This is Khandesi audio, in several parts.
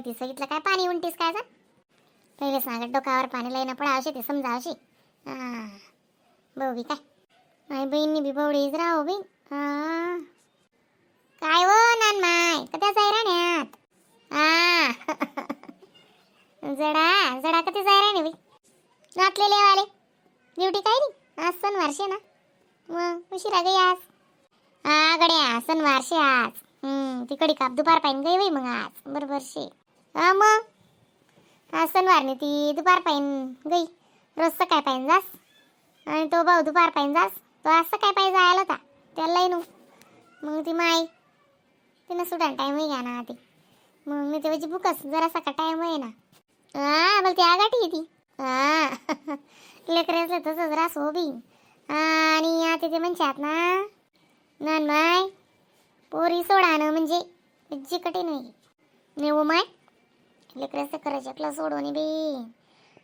धरती सगितलं काय पाणी उंटीस काय जा पहिले सांगत डोकावर पाणी लई ना पडावशे ते समजावशे. हा भाऊ बी काय माय बहिणी बी बवडीच राहो बी. हा काय हो नान माय कधी जाय राण्यात? हा जडा जडा कधी जाय राणे बाई नातलेले वाले ड्युटी काय नाही आज सणवार शे ना मग उशिरा गई आज. हा गड्या सणवार शे आज. तिकडी काप दुपार पाहिन गई बाई मग आज बरोबर शे. हा मग आज सणवार नाही ती दुपार पाहिन गई. रोज सकाळ पाहिन जास आणि तो भाऊ दुपार पाहिन जास. तो आज सकाळ पाहिजे जायला होता त्याला नू मग ती माई तिनं सुटायला टाईम घ्या ना ती मग मी तेव्हाची बुकस जरासा का टाईम आहे ना. हा बोल ती आगाठी आहे ती. हा लेकरं असलं तसंच रास हो बी. आणि आता ते म्हणतात ना नान माय पोरी सोडा ना म्हणजे जी कठीण होई नाही हो माय. लेकरं असं करायचं आपलं सोडवणे बी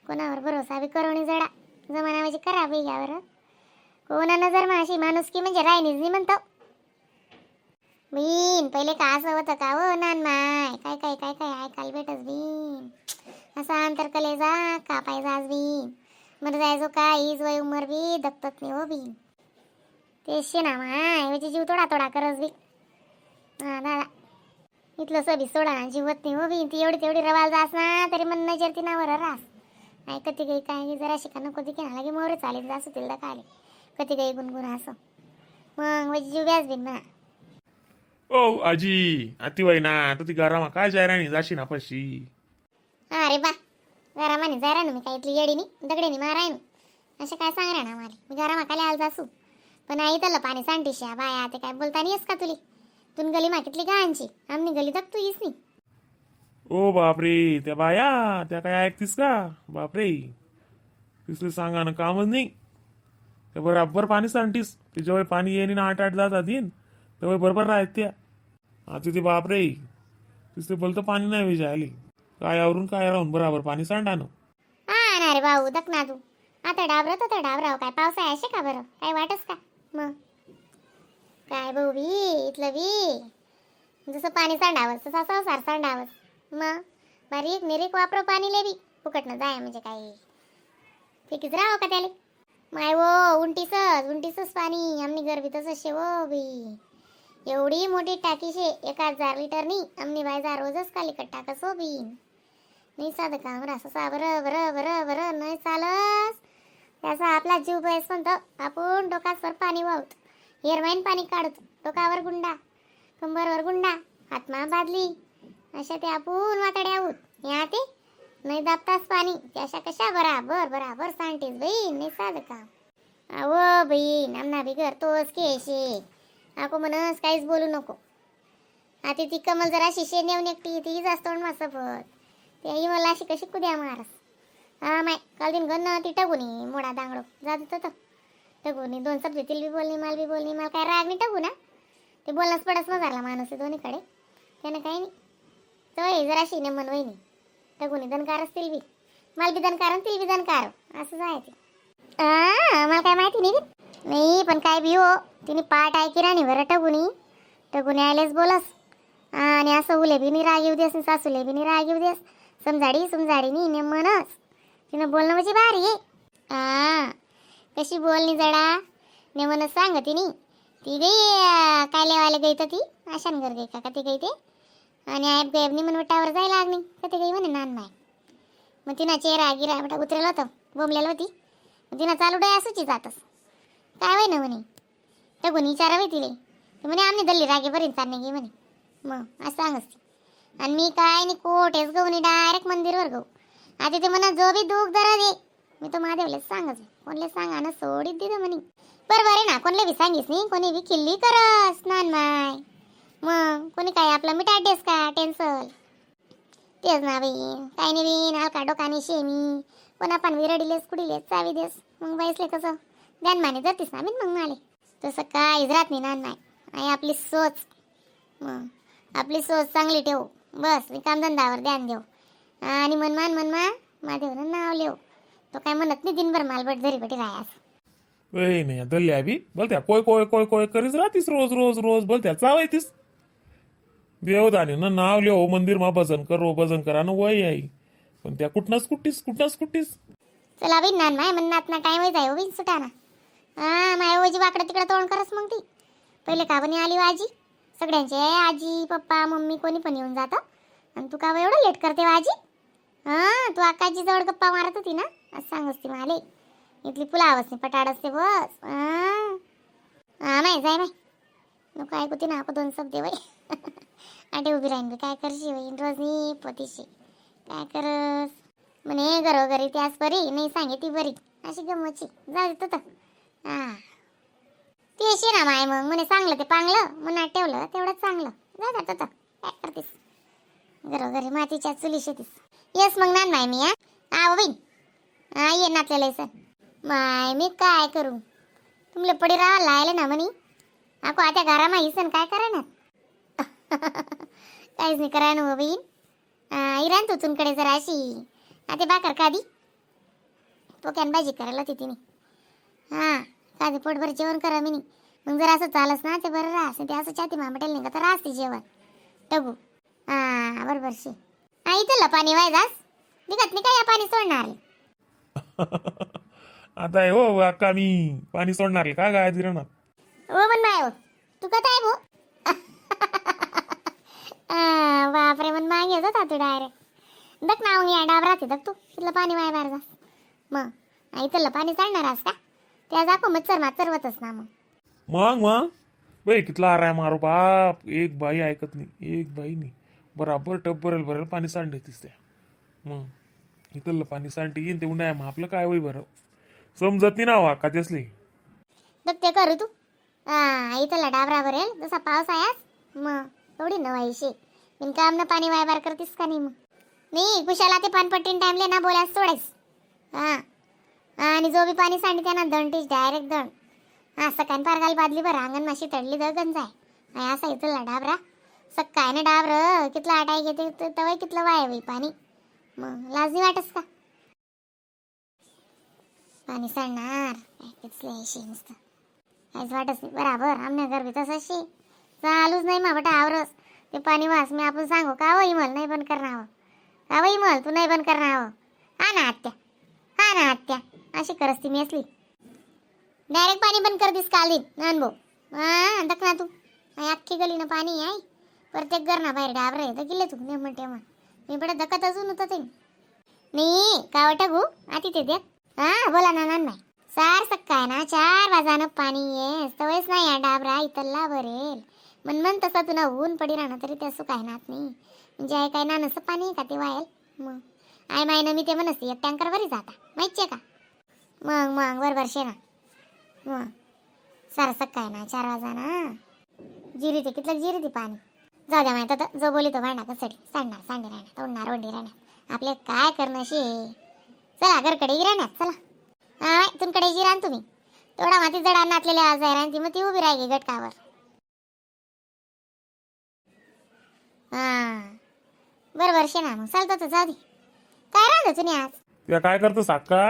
कोणावर भरोसा बी करवणे जडा जमाना म्हणजे करा बाई यावर कोणा नजर माशी माणुसकी म्हणजे राहिलीच नाही म्हणतो बीन. पहिले का असं होतं का हो नान माय? काय काय काय काय ऐकायला भेटस बीन. असा अंतर कलेजा कापायचा बीन मर जायचो का is वय उमर बी दत्तत नाही हो बीन. तेच शे ना माय म्हणजे जीव थोडा थोडा करस बी. हा दादा इथलं सबी सोडा ना जीवत नाही हो बी. ती एवढी तेवढी रवाल जास ना तरी मन नजर ती नावर रास नाही कधी काही काय जरा शिका नको ती खेळा लागे मोरे चालेल जासू तिला काय कधी काही गुणगुण असं मग म्हणजे जीव व्यास बिन म्हणा. ओ आजी आती वय ना तर ती घरामा काय जाय राणी जाशी ना पशी. अरे बा घरामाने जाय ना मी काय इथली येडीनी दगडेनी माराय नु असं काय सांग ना मला मी घरामा काय आल जासू पण आई त्याला पाणी सांडीशा बाया ते काय बोलता नाही का तुली तुन गली मागितली का आणची आमनी गली तक तू येस नाही. ओ बापरे त्या बाया त्या काय ऐकतीस का बापरे तिसले सांगा ना कामच नाही. त्या बराबर पाणी सांडतीस ते जेव्हा पाणी येईन ना आठ आठ जात येईन तेव्हा बरोबर राहत त्या आता ते बापरे तिसले बोलतं पाणी नाही विजायले काय आवरून काय राहून बराबर पाणी सांडा ना. हा ना रे भाऊ दक ना तू आता डाबरत आता डाबराव काय पावसा आहे असे का बरं काय वाटस का मग काय भाऊ बी इथलं बी जसं पाणी सांडावं तसा संसार सांडावं मग बारीक निरीक वापरो पाणी ले बी फुकटनं जाय म्हणजे काय फेकीच राहो का त्याले माय वो उंटीसच उंटीसच पाणी आमनी गरबी तसंच शे वो बी. एवढी मोठी टाकी शे 1000 लिटरनी आमनी बायजा रोजच कालीकट टाकस हो बी. नाही साधं काम रास असा बरं बरं बरं बरं नाही चालस त्याचा आपला जीव बयस म्हणतो आपण डोकासवर पाणी वाहत हेरवाईन पाणी काढत डोकावर गुंडा कंबरवर गुंडा हातमा बादली अशा ते आपण वाताडे आहोत या ते नाही दाबताच पाणी ते अशा कशा बराबर बराबर सांगतेस बाई नाही साधं काम. अहो बाई नामना बी करतोस केशे आको म्हणस काहीच बोलू नको. आता ती कमल जरा शिशे नेऊन एकटी ती जास्त माझं तेही मला अशी कशी कुद्या मारस. हा माय काल दिन गण ती टाकून मोडा दांगडो जात होतं तर टाकून दोन सब्जी तिल बी बोलणी माल बी बोलणी मला काय राग नाही टाकू ना ते बोलणंच पडस मजारला माणूस आहे दोन्हीकडे त्यानं काही नाही तो हे जराशी ने मन वहिनी टाकून दणकार असतील बी माल बी दणकार आणि तिल बी दणकार असंच आहे ते. आ, मला काय माहिती नाही बी. नाही पण काय बी हो तिने पाठ आहे की राणी बरं टगुनी टगुनी आलेच बोलस आणि असं उले बी नाही राग येऊ देस आणि सासूले बी नाही राग येऊ देस समजाडी समजाडी नाही ने म्हणस तिनं बोलणं म्हणजे भारी आहे. आ कशी बोलणी जडा ने म्हणत सांग तिने ती गई काय लेवायला गई तर ती आशानगर गई का का ती गई ते आणि आयब गयबनी म्हणून टावर जायला लागली का ते गई म्हणे नान माय मग तिनं चेहरा गिरा बेटा उतरेल होतं बोंबलेलं होती मग तिनं चालू डोय असूची जातस काय होय ना म्हणे टगून विचारावे तिले तर म्हणे आम्ही दल्ली रागे बरीन चालणे गे म्हणे मग असं सांगस ती. आणि मी काय नाही कोठेच गहू नाही डायरेक्ट मंदिरवर गहू आता ते म्हणा जो बी दुःख दरा दे मी तो महादेवलेच सांगच कोणले सांगा ना सोडीत दिलं म्हणे बरोबर आहे ना कोणले बी सांगीस नाही कोणी बी खिल्ली करस नान माय मग कोणी काय आपला मिठा डेस का टेन्सल तेच ना बाई काय नाही बी हलका डोकाने शेमी पण आपण विरडीलेस कुडीलेस चावी देस मग बाईसले कसं ध्यान माने जातीस ना बिन मग माले तसं काहीच राहत नाही नान माय आई आपली सोच मग आपली सोच चांगली ठेवू बस मी कामधंदावर ध्यान देऊ आणि मनमान मनमा महादेवनं नाव लिहू तो काय म्हणत नाही दिनभर मालबट झरी बटी राहायस. ए नाही दल्ल्या बी बोलत्या कोय कोय कोय कोय करीच राहतीस रोज रोज रोज बोलत्या चावायतीस. देवदाने ना नाव लिहो मंदिर मा भजन करो, भजन करा ना वय आई, पण त्या कुठनंच कुठीस, कुठनंच कुठीस. चला बिन नान माय म्हणनात ना टाइम जाय हो बिन सुटाना. हा माय ओजी वाकडं तिकडं तोंड करस. मग ती पहिले का बनी आली हो आजी? सगळ्यांचे आजी, पप्पा, मम्मी कोणी पण येऊन जातं आणि तू का बं एवढं लेट करते हो आजी? हा तू आकाजी जवळ गप्पा मारत होती ना, असं सांगस ती मला. इथली पुलाव असते, पटाड असते बस. हा हा माय जाय माय, नको ऐकू ती ना. आपण दोन शब्द बाई आटे उभी राहीन बी, काय करशी बाई? रोज नी पतीशी काय करस म्हणे. घरोघरी त्यास बरी नाही सांगे ती बरी, अशी गमची जाऊ देतो तर. हा ती अशी ना माय, मग म्हणे चांगलं ते पांगलं मनात ठेवलं तेवढंच चांगलं. जा जातो तर काय करतेस? घरोघरी मातीच्या चुली शेतीस. येस मग नान माय मी हा हा बाई हा ये नाचलेलं सर. माय मी काय करू? तुमले पडी राहा लायले ना म्हणी. आको आता घरामा हिसन काय करा ना? काहीच नाही करा ना बहीण. इराण तू तुमकडे जरा अशी आता भाकर कादी पोक्यान भाजी करायला होती तिने. हा कादी पोटभर जेवण करा मी. मग जर असं चालस ना ते बरं राहस, ते असं छाती मामटेल नाही का तर राहते जेवण टगू. हा बरोबर शी. हा इथं पाणी वाय जास दिखत नाही का या पाणी सोडणार? आता आहे हो अक्का, मी पाणी सोडणार का गाय राहणार? ओ पण माय हो तू कथा आहे भाऊ. बापरे, मन मागे जाता तू डायरेक्ट. दक ना मग या डाबरात दक तू तिथलं पाणी वाय बाहेर जास. मग इथलं पाणी चालणार आहेस का? त्या जाको मच्छर माचर होतच ना मग. मग मग बाई कितला आराय मारो बाप, एक बाई ऐकत नाही, एक बाई नाही. बराबर टब भरेल भरेल पाणी सांडते त्या. मग इथलं पाणी सांडते येईन ते उन्हाळ्या, मग आपलं काय होई बरं समजत नाही ना हो अक्का त्यासली. दक ते करू तू. हा इथला डाबरा भरेल जसा पाऊस आयास मग थोडी नवाईशी बिनकामनं पाणी वायबार करतीस का नाही? मग नाही कुशाला ते पानपट्टीन टाइमले ना बोलायला सोडायस. हा आणि जो बी पाणी सांडते त्यांना दंडीच, डायरेक्ट दंड. हा सकाळी पार घाल बादली बरं अंगण माशी तडली दगन जाय. आणि असा इथला डाबरा सकाळ ना डाबर कितला आटाय घेते तवय कितलं वाय बाई पाणी. मग लाज नाही वाटस का पाणी सांडणार? काय कितलं शी नुसतं काहीच वाटत नाही. बराबर आमच्या घर बी तसंच शे, चालूच नाही मा बटा आवरस ते पाणी वास. मी आपण सांगू का हो इमल नाही बंद करणार हो का हो इमल तू नाही बंद करणार हो? हा ना आत्या, हा ना आत्या, अशी करस ती. मी असली डायरेक्ट पाणी बंद कर दिस काल दिन नान भाऊ. हा दक ना तू आई अख्खी गलीनं पाणी आहे, प्रत्येक घर ना बाहेर डाबर आहे. गेले तू ने म्हणते मग मी बडा दकत अजून होतं ते नाही का वाटा गो आती ते देख. हा बोला ना नान नाही सार सकाळ ना 4 वाजानं पाणी ये तवयच नाही या डाबरा इतल्ला भरेल. मन मन तसा तुला ऊन पडी राहणार तरी त्या काय नात नाही. म्हणजे आहे काय ना नसं पाणी आहे का ते वायल. मग I मायनं मी ते म्हणसते एक टँकर वरी जाता माहिती आहे का? मग मग बरोबर शे ना. मग सार सकाळ ना 4 वाजाना जिरी ते कितलं जिरी ते पाणी जाऊ द्या. माहिती तर जो बोली तो भांडा कसडी सांडणार सांडे राहणार तोडणार वंडी राहणार आपले काय करणं शे. चला घरकडे राहणार चला. हा तुमकडे जी रान तुम्ही थोडा माती जडा नाचलेल्या आज आहे रान ती मग ती उभी राहिली गटकावर. हा बरोबर शे ना. मग चालतं तर जाऊ दे. काय राहतं तुम्ही आज? त्या काय करतस अक्का?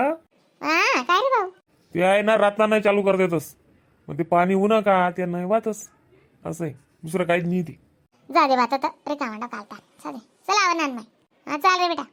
हा काय रे भाऊ? ते आहे ना रातना नाही चालू कर देतस, मग ते पाणी होऊ का ते नाही वाहतस. असं आहे, दुसरं काहीच नाही ते. जाऊ दे बात तर रिकामा डोकालता. चालेल चला आवा नान माय. हा चाल रे बेटा.